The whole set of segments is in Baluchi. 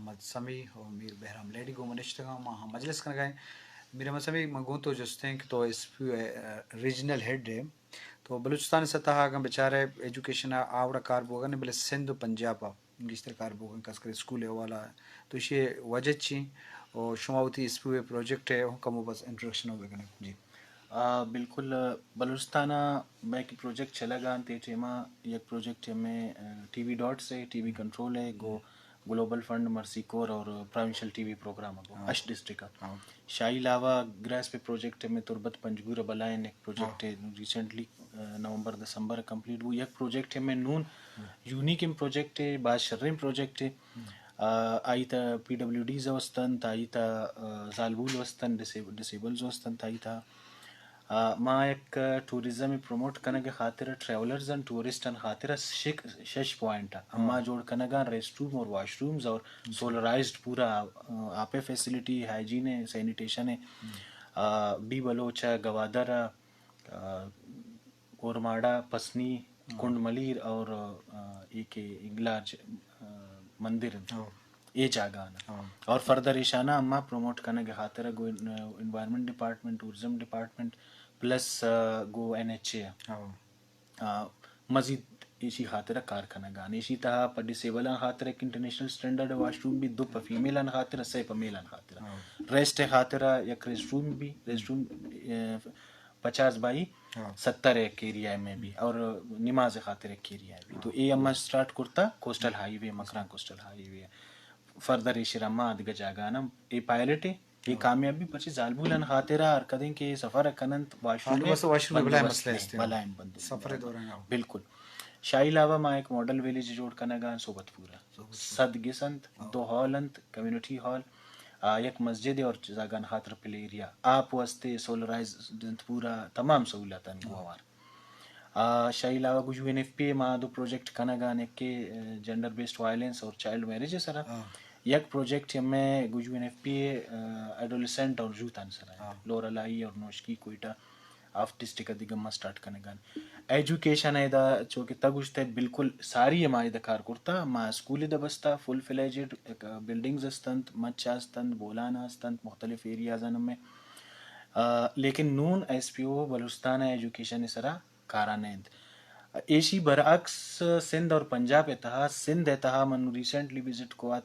محمد سمی و میر بہرام لیڈی گوں من نشتگاں، ما ہم مجلس کنگا ایں۔ میر محمد سمی، من گوں تو جستیں کہ تو S P O regional head ہے، تو بلوچستان سطح اگاں بچارے ایجوکیشن آوڑا کار بوگا نے، بلے سندھ و پنجاب گیشتر کار بوگن، خاص کر اسکول حوالہ۔ تو ایشی وجہ چی؟ و شما وتی ایس پی او پروجیکٹ ہے، کمو بس انٹروڈکشن ہو بکنے۔ جی۔ آ، بالکل، آ، بلوچستان ء مئے کہ پروجیکٹ چلگ ء انت، اے ٹائم ء یک پروجیکٹ ہمیں، آ، ٹی وی ڈاٹس ہے، ٹی وی کنٹرول ہے، گو گلوبل فنڈ، مرسی کور اور پروونشل ٹی وی پروگرام ء گو ہاں۔ ہشت ڈسٹرکٹ ء۔ ہاں۔ شاہی لاوا گریس پہ پروجیکٹ ہمیں تربت پنجگور ء بلائیں ایک پروجیکٹ ہے، ریسنٹلی، آ، نومبر دسمبر ء کمپلیٹ بو۔ یک پروجیکٹ ہمیں نون یونیک پروجیکٹ ہے، باز شریں پروجیکٹ ہے۔ آ، آئی تا پی ڈبلیو ڈیز است انت، آئی تا، آ، زالبول است انت، ڈسیب-، ڈسیبلز است انت، آئی تا۔ آ، ما یک ٹورزم پروموٹ کنگ خاطر، ٹریولرز اینڈ ٹورسٹ ان خاطر شک-، شش پوائنٹ اما ہاں۔ جوڑ کنگا، ریسٹ روم اور واش رومز اور سولرائزڈ پورا، آ، آپ فیسلٹی، ہائیجین ہے، سینیٹیشن ہے۔ آ، بی بلوچ ہے، گوادر ہے، آ، اورماڑہ، پسنی، ہاں۔ کنڈ ملیر اور، آ، اے کہ ہنگلاج، آ، مندر انت۔ ہاں۔ اے جاگہ آنا۔ ہاں۔ اور فردر ایشانا اما پروموٹ کنگ خاطر گو ان-، environment department, tourism department plus, آ، گو این ایچ اے۔ ہاں۔ آ، مزید ایشی خاطر کار کنگا۔ ایشی تہا پہ ڈسیبل خاطر ایک انٹرنیشنل اسٹینڈرڈ واش روم بھی، دو پہ فیمیل خاطر، سے پہ میل خاطر۔ ہاں۔ ریسٹ خاطر یک ریسٹ روم بھی، ریسٹ روم، آ، پچاس بائی ہاں۔ ستر ایک ایریا میں بھی، اور نماز خاطر ایک ایریا بھی۔ تو اے ہم اسٹارٹ کرتا کوسٹل ہائی وے، مکران کوسٹل ہائی وے۔ فردر ایشرا ما دگہ جاگہ نا اے پائلٹ ہے، اے ہاں۔ کامیابی پرچی زالبولن خاطر ہر کدیں کہ سفر کننت، واش روم ہاں، بس واش روم بلائیں بندوبست مسئلہ نہیں، ہستے۔ بلائیں بندوبست۔ سفر دوران ہاں۔ بالکل۔ شاہی لاوا ما ایک ماڈل ویلیج جوڑ کنگا صحبت پورا۔ صحبت پورا۔ صد گس انت، ہاں۔ دو ہال انت، کمیونٹی ہال، آ، یک مسجد اور جاگان خاطر پلے ایریا، آپ واسطے سولرائز انت، پورا تمام سہولت انت گوہوار۔ آ، شاہی لاوا گو یو این ایف پی ما دو پروجیکٹ کنگا، ایک کہ، آ، جینڈر بیسڈ وائلنس اور چائلڈ میرج سرا۔ ہاں۔ یک پروجیکٹ ہمیں گو یو این ایف پی، آ، ایڈولسنٹ اور یوتھ ان سرا۔ ہاں۔ لورالائی اور نوشکی کوئٹہ۔ ہفت ڈسٹرکٹ ء دگہ ما سٹارٹ کنگان۔ ایجوکیشن ء دا چو کہ تہ گوشتہ بالکل ساری ء ما ادا کار کرتا، ما اسکول ادا بستا، فل فلیجڈ، بلڈنگز استنت، مچ استنت، بولان استنت، مختلف ایریاز انت ہمیں۔ آ، لیکن نون ایس پی او بلوچستان ء ایجوکیشن ء سرا کارا نہ انت۔ ایشی برعکس سندھ اور پنجاب ء تہا، سندھ ء تہا من ریسنٹلی وزٹ کو ات،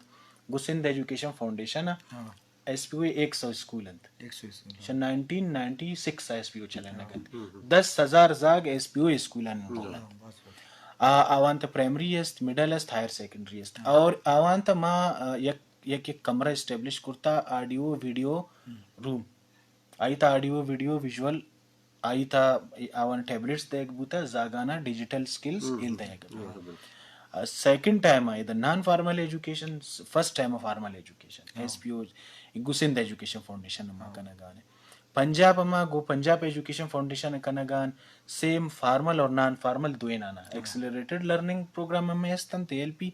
گو سندھ ایجوکیشن فاؤنڈیشن ء ہاں۔ ایس پی او ایک سو اسکول انت۔ ایک سو اسکول، ہاں۔ شن nineteen ninety six S P O چلینگ انت۔ ہاں۔ دس ہزار زاگ ایس پی او اسکول انت۔ ہاں، بس، بس۔ آ، آوان تا پرائمری است، مڈل است، ہائر سیکنڈری است۔ ہاں۔ اور آوان تا ما، آ، یک، یک، یک کمرہ اسٹیبلش کرتا، آڈیو، ویڈیو ہم۔ روم۔ آئی تا آڈیو، ویڈیو، ویژول آئی تا آوان ٹیبلٹس دیگ بوتا، زاگانا ڈیجیٹل سکلز ہم۔ ایل دیگ۔ ہم۔ آ، سیکنڈ ٹائم آئی دا non formal education, first time formal education, ہاں۔ ایس پی او، گو سندھ ایجوکیشن فاؤنڈیشن ما ہاں۔ کنگانے۔ پنجاب ما گو پنجاب ایجوکیشن فاؤنڈیشن کنگان، سیم فارمل اور نان فارمل دوئینانا۔ ہاں۔ ایکسلریٹڈ لرننگ پروگرام ہمیں استنت، اے ایل پی،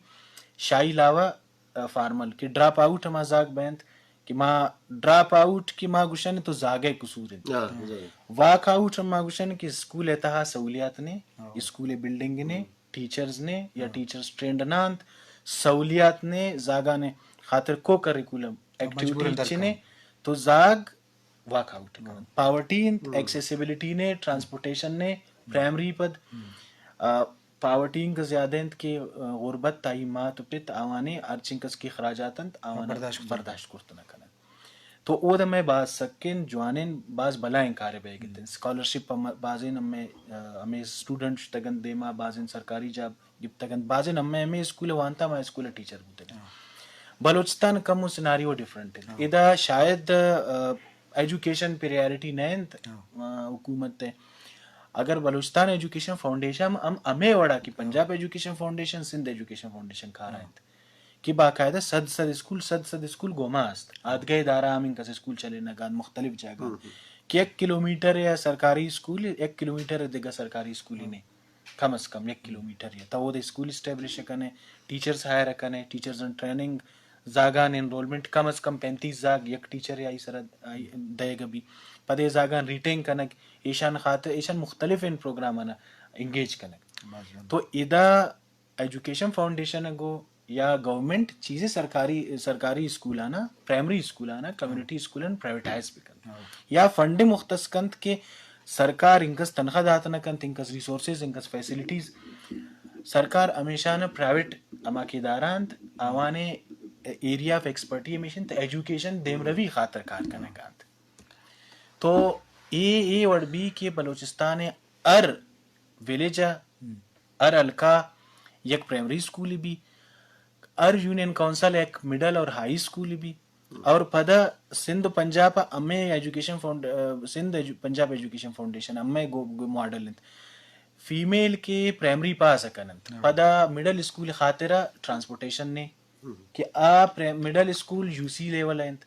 شاہی لاوا، آ، فارمل کہ ڈراپ آؤٹ ہما زاگ بینت، کہ ما ڈراپ آؤٹ کہ ما گوشن تو زاگے قصور انت۔ ہاں، زاگے۔ واک آؤٹ ہما گوشن کہ اسکول ء تہا سہولیات نے، ہاں۔ اسکول ء بلڈنگ نے، ہاں۔ ٹیچرز نے یا ہاں۔ ٹیچرز ٹرینڈ نہ انت، سہولیات نے، زاگاں نے خاطر کو کریکولم مجبوراً ایکٹیویٹی درکار۔ چنے، تو زاگ واک آؤٹ ہاں۔ کنن۔ پاورٹی انت، ہم۔ ایکسیسیبلٹی نے، ٹرانسپورٹیشن نے، ہم۔ پرائمری پد، ہم۔ آ، پاورٹی انکہ زیادہ انت کہ، آ، غربت تائی مات و پت آوانے ہرچنکس کہ اخراجات انت، آوان برداشت کرت۔ برداشت کرت نہ کنن۔ تو اود ہمیں باز سکین جوانین باز بلائیں کارے بیگ اتن۔ ہم۔ اسکالرشپ ہم بازین ہمیں، آ، ہمیں اسٹوڈنٹ شتگن دیما، بازین سرکاری جاب گپتگن، بازین ہمیں، ہمیں اسکول وانتا، ہمیں اسکول ٹیچر بوتگن۔ ہاں۔ بلوچستان کم و سیناریو ڈیفرنٹ انت۔ ہاں۔ ادا شاید، آ، ایجوکیشن پریارٹی نہ انت، ہاں۔ آ، حکومت ء۔ اگر بلوچستان ایجوکیشن فاؤنڈیشن ہم ہمے وڑا کہ ہاں۔ Punjab education foundation, Sindh education foundation کارا ہاں۔ انت کہ باقاعدہ صد، صد اسکول، صد، صد اسکول گوما است۔ آدگہ ادارہ ہم انکس اسکول چلینگان مختلف جاگہ ہم۔ کہ یک کلومیٹر یا سرکاری اسکول، یک کلومیٹر دگہ سرکاری اسکول ہی ہاں۔ نہیں۔ کم از کم یک کلومیٹر یا تو اود اسکول اسٹیبلش کنے، ٹیچرز ہائر کنے، ٹیچرز ان ٹریننگ، زاگان انرولمنٹ کم از کم پینتیس زاگ یک ٹیچر یا ای سرا آئی دئیگ بی۔ پدے زاگان ریٹین کنگ، ایشان خاطر، ایشان مختلف ان پروگرام انا انگیج کنگ۔ تو ادا ایجوکیشن فاؤنڈیشن گو یا گورنمنٹ چیزے سرکاری، سرکاری اسکول آنا، پرائمری اسکول آنا، کمیونٹی اسکول آنا پرائیویٹائز بکنت، یا فنڈ مختص کنت کہ سرکار انکس تنخواہ دات نہ کنت، انکس ریسورسز، انکس فیسلٹیز۔ سرکار ہمیشہ نہ پرائیویٹ ہما کہ ادارہ انت، آوانے ایریا آف ایکسپرٹی ہمیش انت، ایجوکیشن دیمروی خاطر کار کنگا انت۔ تو اے، اے وڑ بی کہ بلوچستان ہر ویلیج ء، ہر حلقہ یک پرائمری اسکول بی، ہر یونین کونسل یک مڈل اور ہائی اسکول بی، اور پدا سندھ و پنجاب ء ہمے ایجوکیشن فاؤنڈ-، آ، سندھ ایجو-، پنجاب ایجوکیشن فاؤنڈیشن ہمے گو-، گو-، ماڈل انت۔ فیمیل کے پرائمری پاس کننت، پدا مڈل اسکول خاطر ٹرانسپورٹیشن نے کہ آ پرائم-، middle school U C level ء انت،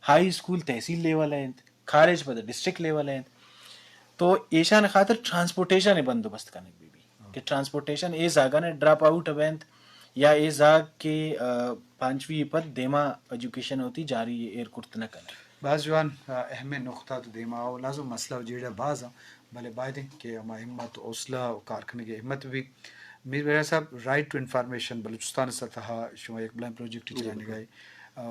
ہائی اسکول تحصیل لیول ء انت، کالج پدا ڈسٹرکٹ لیول ء انت۔ تو ایشان خاطر ٹرانسپورٹیشن ء بندوبست کنگ بی بی کہ ٹرانسپورٹیشن اے زاگان ء ڈراپ آؤٹ بینت یا اے زاگ کہ، آ، پانچوی پد دیما ایجوکیشن ہوتی جاری ایر کرت نہ کننت۔ باز جوان، آ، اہمیں نقطہ تو دیما او لازم مسئلہ و جیڑہ باز آں، بلے باید انت کہ ہما ہمت و حوصلہ و کار کنگی ہمت بی۔ میر بحیرہ صاحب، رائٹ ٹو انفارمیشن بلوچستان سطح شما یک بلائیں پروجیکٹ چلائینگا ئے۔ آ،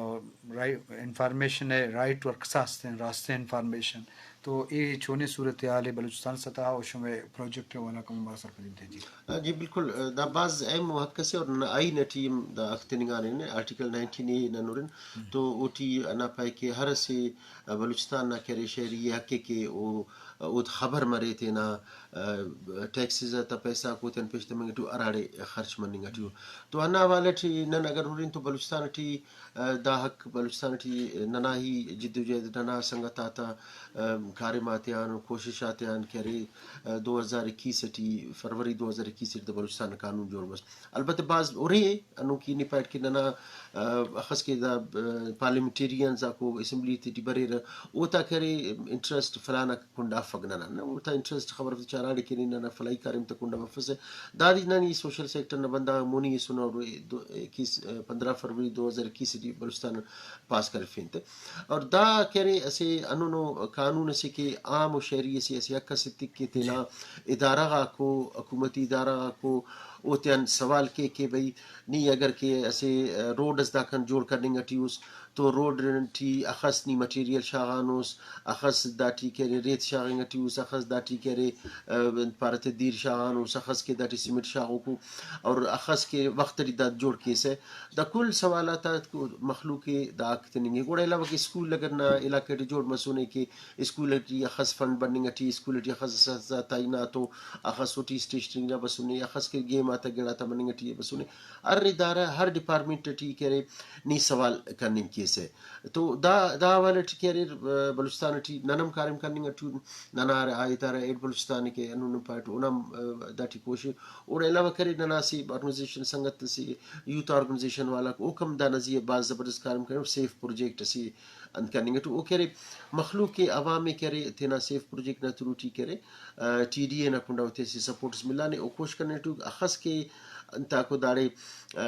رائی-، انفارمیشن ء رائٹ ورکس ہستیں، راستیں انفارمیشن۔ تو اے چونیں صورتحال ء بلوچستان سطح و شما پروجیکٹ والا کم مارا سرپدی دے جی۔ آ، جی بالکل، آ، دا باز اہم و حق اسے اور نہ آئین ٹی ہم دا حق تننگانے نے، آرٹیکل نائنٹین اے ننورن۔ تو اوٹی انا پائے کہ ہر اسے، آ، بلوچستان نا کرے شہری حق ہے کہ او، آ، اود خبر مرے تینا، آ، ٹیکسز تا پیسہ کو تین پیش تمنگ ٹو اراڑے خرچ مننگ ٹو۔ تو انا حوالہ ٹی نن اگر رورین تو بلوچستان ٹی، آ، دا حق بلوچستان ٹی ننا ہی جدوجہد ننا سنگت آتا، آ، کاریم آتیان و کوشش آتیان کرے، آ، دو ہزار اکیس ٹی، فروری دو ہزار اکیس ٹی دا بلوچستان قانون جوڑ بس۔ البتہ باز ارے انو کی نی پائٹ کہ ننا، آ، اخس کہ دا، آ، پارلیمنٹیرینز آکو اسمبلی تے ٹی بریرہ، اوتا کرے انٹرسٹ فلانا کنڈا افک ننا، نہ، اوتا انٹرسٹ خبر چاراڑے کہ ننا فلائی کاریم تا کنڈا مفسہ۔ دادی ننی سوشل سیکٹر نا بندغ مونی ایسنو اور دو، اکیس، آ، پندرہ فروری دو ہزار اکیس ٹی بلوچستان پاس کرفینت۔ اور دا کرے اسے انونو قانون اسے کہ عام و شہری اسے، اسے حق اسے تک کہ تینا ادارہ غاکو، حکومتی ادارہ غاکو، اوتیان سوال کے کہ بھئی نی اگر کہ اسے، آ، روڈ اس داکان جوڑ کننگ ٹی اس تو روڈ ٹی اخس نی مٹیریل شاغانوس، اخس داٹی کرے ریت شاغنگ ٹی اس، اخس داٹی کرے، آ، پارت دیر شاغانوس، اخس کہ داٹی سیمنٹ شاغوکو اور اخس کہ وخت ٹی دا جوڑ کیسہ۔ دا کل سوالات آ مخلوق ء دا حق تننگے۔ گڑا علاوہ کہ اسکول اگر نا علاقہ ٹی جوڑ مسونے کہ اسکول ٹی اخس فنڈ بننگ ٹی، اسکول ٹی اخس اساتذہ تعینات و، اخس اوٹی اسٹیشنری نا بسونے، اخس کہ گیم آتا گڑاتا مننگ ٹی بسونے۔ ہر ادارہ، ہر ڈپارٹمنٹ ٹی کرے نی سوال کننگ کیسہ۔ تو دا، دا حوالہ ٹی کرے، آ، بلوچستان ٹی نن ہم کاریم کننگ ٹی، ننا ہر آ ادارہ ایڈ بلوچستان کہ انون پارٹ اونا ہم، آ، داٹی کوشش۔ اوڑے علاوہ کرے ننا اسہ آرگنائزیشن سنگت اسے یوتھ آرگنائزیشن والا، اوکم دانا زی باز زبردست کاریم کرے، سیف پروجیکٹ اسے انت کننگ ٹو۔ او کرے مخلوق کے عوام کرے تینا سیف پروجیکٹ نا تھرو ٹی کرے، آ، ٹی ڈی اے نا کنڈا اوتے اسے سپورٹس ملانے، او کوشش کرنے ٹو اخس کے انتاکو داڑے، آ،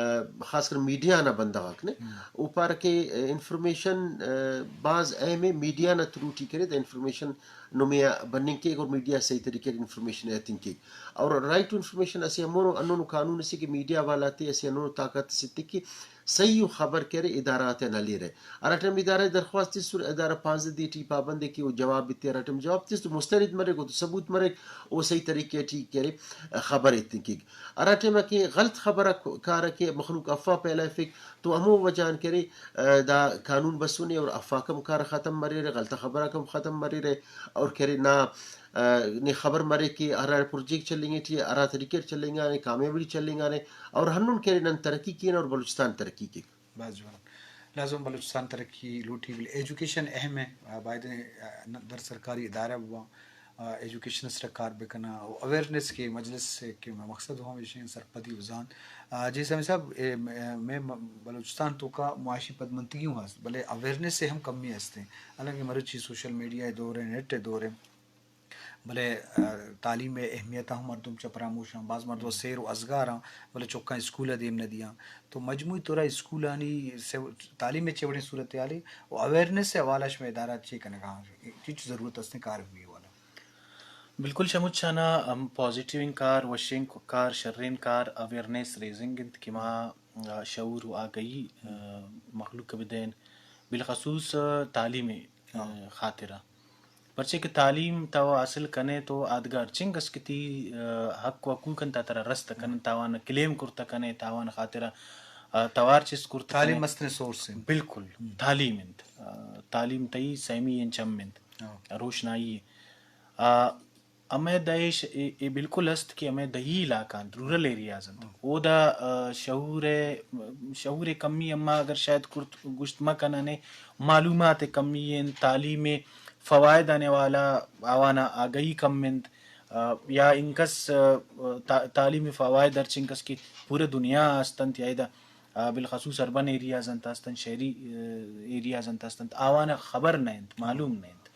خاص کر میڈیا نا بندغ آک نے، او پارہ کہ، آ، انفارمیشن، آ، باز اہم ہے، میڈیا نا تھرو ٹی کرے دا انفارمیشن نمے آ بننگ کیک اور میڈیا صحیح طریقے انفارمیشن ء ہتنگ کیک۔ اور رائٹ ٹو انفارمیشن اسہ ہمونو ہندنو قانون اسے کہ میڈیا والا تے اسہ ہندنو طاقت اسے تک کہ صحیح و خبر کرے ادارہ آتے ہلیرہ۔ ہرا ٹائم ادارہ درخواست تسر، ادارہ پانزدہ دے ٹی پابند ہے کہ او جواب ایتے، ہرا ٹائم جواب تس تو مستند مریک، او تو ثبوت مریک، او صحیح طریقے ٹی کرے خبر ایتنگ کیک۔ ہرا ٹائم کہ غلط خبر کارہ کہ مخلوق افواہ پھیلائفک تو ہمو وجہ آن کرے، آ، دا قانون بسنے اور افواہ کم کار ختم مریرہ، غلط خبر کم ختم مریرہ اور کرے نا آ، نے خبر مرے کہ ہرا پروجیکٹ چلینگے ٹی، ہرا طریقے ٹی چلینگانے، کامیابی ٹی چلینگانے، اور ہندن کرے نن ترقی کین اور بلوچستان ترقی کیک۔ باز جوان۔ لازم بلوچستان ترقی لوٹی، بلے ایجوکیشن اہم ہے۔ آ، باید، آ، در سرکاری ادارہ بواں، آ، ایجوکیشن اس کار بکناں، او اویئرنیس کے مجلس کے مقصد ہمیش ہیں سرپدی و زان۔ آ، جی سمی صاحب، اے، میں، میں بلوچستان تو کا معاشی پدمنتگی ہوں ہست، بلے اویئرنیس سے ہم کمی ہستے۔ حالانکہ مرچی سوشل میڈیا دور ہے، نیٹ دور ہے۔ بلے، آ، تعلیم ء اہمیت ء ہم مردم چہ پراموش آں۔ باز مردم سیر و ازگار آں، بلے چکاں اسکول ء دیم نہ دیاں۔ تو مجموعی طور ء اسکولانی سے-، تعلیم ء چہ وڑیں صورتحالے و اویئرنیس ء حوالہ شمئے ادارہ چے کنگ ء آں؟ چچ ضرورت استیں کار بی والا؟ بالکل شموچ چانا ہم پازیٹیو کار، وشیں کار، شریں کار، اویئرنیس ریزنگ انت کہ ما آ، شعور و آگہی، آ، مخلوق ء بدین، بالخصوص، آ، تعلیم ء، آ، ہاں۔ خاطرہ۔ پرچے کہ تعلیم تو حاصل کنے تو آدگہ ہرچنگ اس کہ تی، آ، حق و حقوق انت ترا رست کن، ہاں۔ تاوان کلیم کرتا کنے، تاوان خاطرہ، آ، توار چست کرتا تعلیم کنے۔ مستریں سورس انت۔ بالکل، ہم۔ تعلیم انت۔ آ، تعلیم تئی سیمی انچم انت۔ ہاں۔ روشنائی۔ آ، ہمے دہ اے، اے بالکل است کہ ہمے دہی علاقہ انت، رورل ایریاز انت۔ ہم۔ اودا، آ، شعور ء، شعور ء کمی اما اگر شاید کرت گوشت مہ کنن ء، معلومات ء کمی انت، تعلیم ء فوائد آنے والا آوانا آگہی کم انت، آ، یا انکس، آ، تا-، تعلیم ء فوائد ہرچ انکس کہ پورے دنیا است انت یا ادا آ، بالخصوص اربن ایریاز انت است انت، شہری، آ، ایریاز انت است انت، آوان خبر نہ انت، معلوم نہ انت۔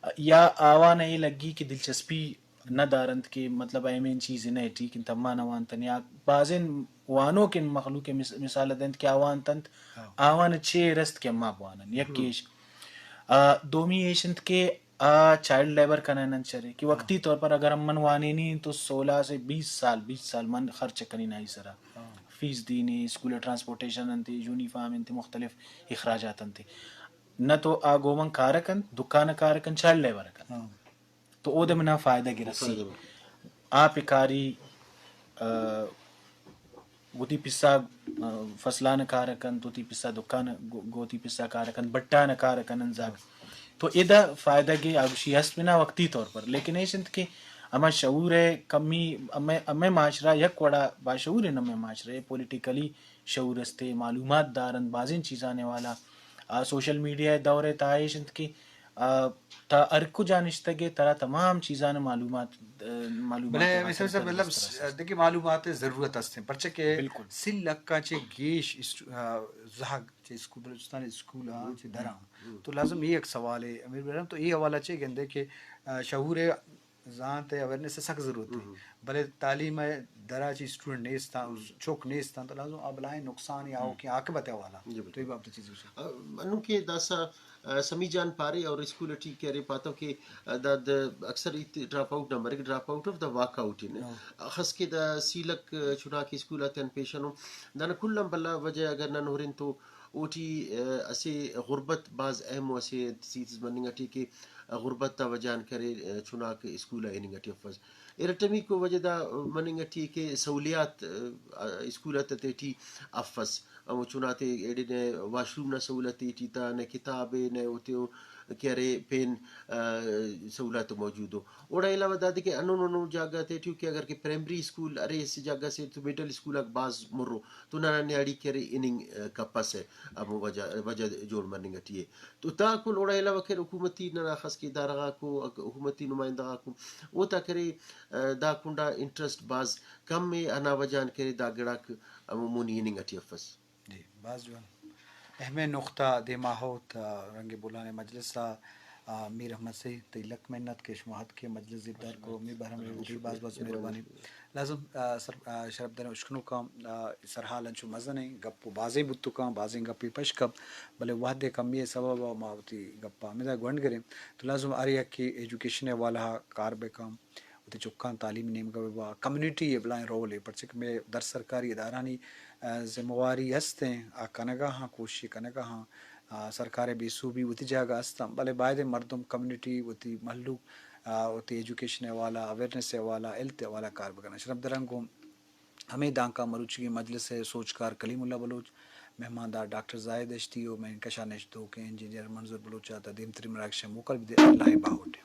آ، یا آوان اے لگی کہ دلچسپی نہ دارنت کہ مطلب اہمین چیز نہ ٹھیک انت، اما نہ وانتن یا بازین وانوک ان مخلوق مس-، مثال دنت کہ آوان تنت، ہاں۔ آوان چے رست کہ اما بوانن، یک ہم۔ ایش۔ آ، دومی ایش انت کہ آ چائلڈ لیبر کنن انت چرے کہ وقتی ہاں۔ طور پر اگر ہم من وانینی تو سولہ سے بیس سال، بیس سال من خرچ کنین آئی سرا۔ ہاں۔ فیس دینی، اسکول ٹرانسپورٹیشن انت، یونیفارم انت، مختلف اخراجات انت۔ نہ تو آ گومن کار کن، دکان کار کن، چائلڈ لیبر کن۔ ہاں۔ تو اود منا فائدہ گرسی۔ فائدہ۔ آ پکاری، آ، وتی پسا، آ، فصلان کار کنت، وتی پسا دکان گو-، گوتی پسا کار کنت، بٹان کار کنن زاگ۔ تو ادا فائدہ گے آگوشی ہست بنا وقتی طور پر، لیکن ایش انت کہ ہما شعور ہے کمی، ہمیں، ہمیں معاشرہ یک وڑا باشعور ہے، ہمیں معاشرہ ہے، پولیٹیکلی شعور استے، معلومات دارن، بازین چیزانے والا، آ، سوشل میڈیا دور ہے، تا ایش انت کہ آ، تا ہر کجا نشتگے ترا تمام چیزان معلومات، آ، معلومات بلے ہمیں مثال سے سر مطلب دست رس است۔ دیکھیں معلومات ضرورت است ہیں، پرچہ کہ بالکل۔ سی لکھ کا چے گیش است-، آ، زہگ چے اسکول، بلوچستان اسکول ہاں، چے درا۔ ہم۔ تو لازم یہ ایک سوال ہے، امیر برہم، تو یہ حوالہ چے گندے کہ، آ، شعور زانت اویئرنس سک ضرورت ہے۔ ہم۔ بلے تعلیم درا چے اسٹوڈنٹ نیستاں، ہم۔ چوک نیستاں، تو لازم آ بلائیں نقصان یا ہم۔ آؤکیں عاقبت والا۔ جی، بالکل۔ تو یہ بابت چیز گوشے۔ آ، انوں کہ داسا آ، سمی جان پارے اور اسکول ٹی کہ ارے پاتو کہ، آ، دا، دا اکثر ایت ڈراپ آؤٹ نہ مرگ، drop out of the walk out in. ہاں۔ خاص کہ دا سی لکھ، آ، چناک اسکول آتے ان پیشنو۔ دانا کل ہم بھلا وجہ اگر نن ہرن تو اوٹی، آ، اسے غربت باز اہم و اسے چیز مننگ ٹی کہ غربت تا وجہ ان کرے، آ، چناک اسکول آ ہننگ ٹی افس۔ ارٹمیکو وجہ دا مننگ ٹی کہ سہولیات، آ، اسکول آتے ٹی افس۔ ہمو چناتے ایڑے نہ واش روم نا سہولت ٹی تا، نہ کتاب ء، نہ اوتے او کہ ارے پین، آ، سہولت موجود ہو۔ اوڑا علاوہ دادے کہ انون انون جاگہ تے ٹیو کہ اگر کہ پرائمری اسکول ارے اسہ جاگہ سے تو مڈل اسکول آک باز مرو تو ننا نیاڑی کہ ارے اننگ، آ، کپسہ ہمو وجہ، وجہ جوڑ مننگ ٹی ء۔ تو تا کل اوڑا علاوہ کہ حکومتی ننا خاص کہ ادارہ غاکو، حکومتی نمائندہ غاکو اوتا کہ ارے، آ، دا کنڈا انٹرسٹ باز کم ء، ہندا وجہ آن کہ ارے دا گڑاک ہمو مونی ہننگ ٹی افس۔ جی، باز جوان۔ اہمیں نقطہ دیما ہوت، آ، رنگ بولان مجلس آ، آ، میر احمد سعید، تئی لک منت کہ شما اتکے مجلس زیبدار کو، میر بہرام ریوڈی، باز باز مہربانی۔ لازم، آ، سر-، آ، شرپ داریں اشکنوکاں، آ، سرحال انچو مزنیں گپ و بازیں بوتکاں، بازیں گپی پش کپ، بلے وہد کمی سبب ما وتی گپا ہمدا گونڈ گریں۔ تو لازم ہر یکے ایجوکیشن حوالہ کار بکاں۔ وتی چکاں تعلیم نیمگا ببا، کمیونٹی ء بلائیں رول ء، پرچہ کہ مئے در سرکاری ادارانی، آ، ذمہ واری است ایں، آ کنگا ہاں، کوشش کنگا ہاں، آ، سرکار ء بے سوبی وتی جاگہ است اں، بلے باید ایں مردم، کمیونٹی، وتی مہلوک، آ، وتی ایجوکیشن ء حوالہ، اویئرنس ء حوالہ، ہیلتھ ء حوالہ کار بکناں۔ شرپ دراں گوں ہمے دانکاں مروچیگیں مجلس ء سوجکار کلیم اللہ بلوچ، مہماندار ڈاکٹر زاہد ہشتی و مئے کشا نشت دوکیں انجینئر منظور بلوچ ء تا دیمتری مراگش ء موکل بدے۔ اللہ ء باہوٹ۔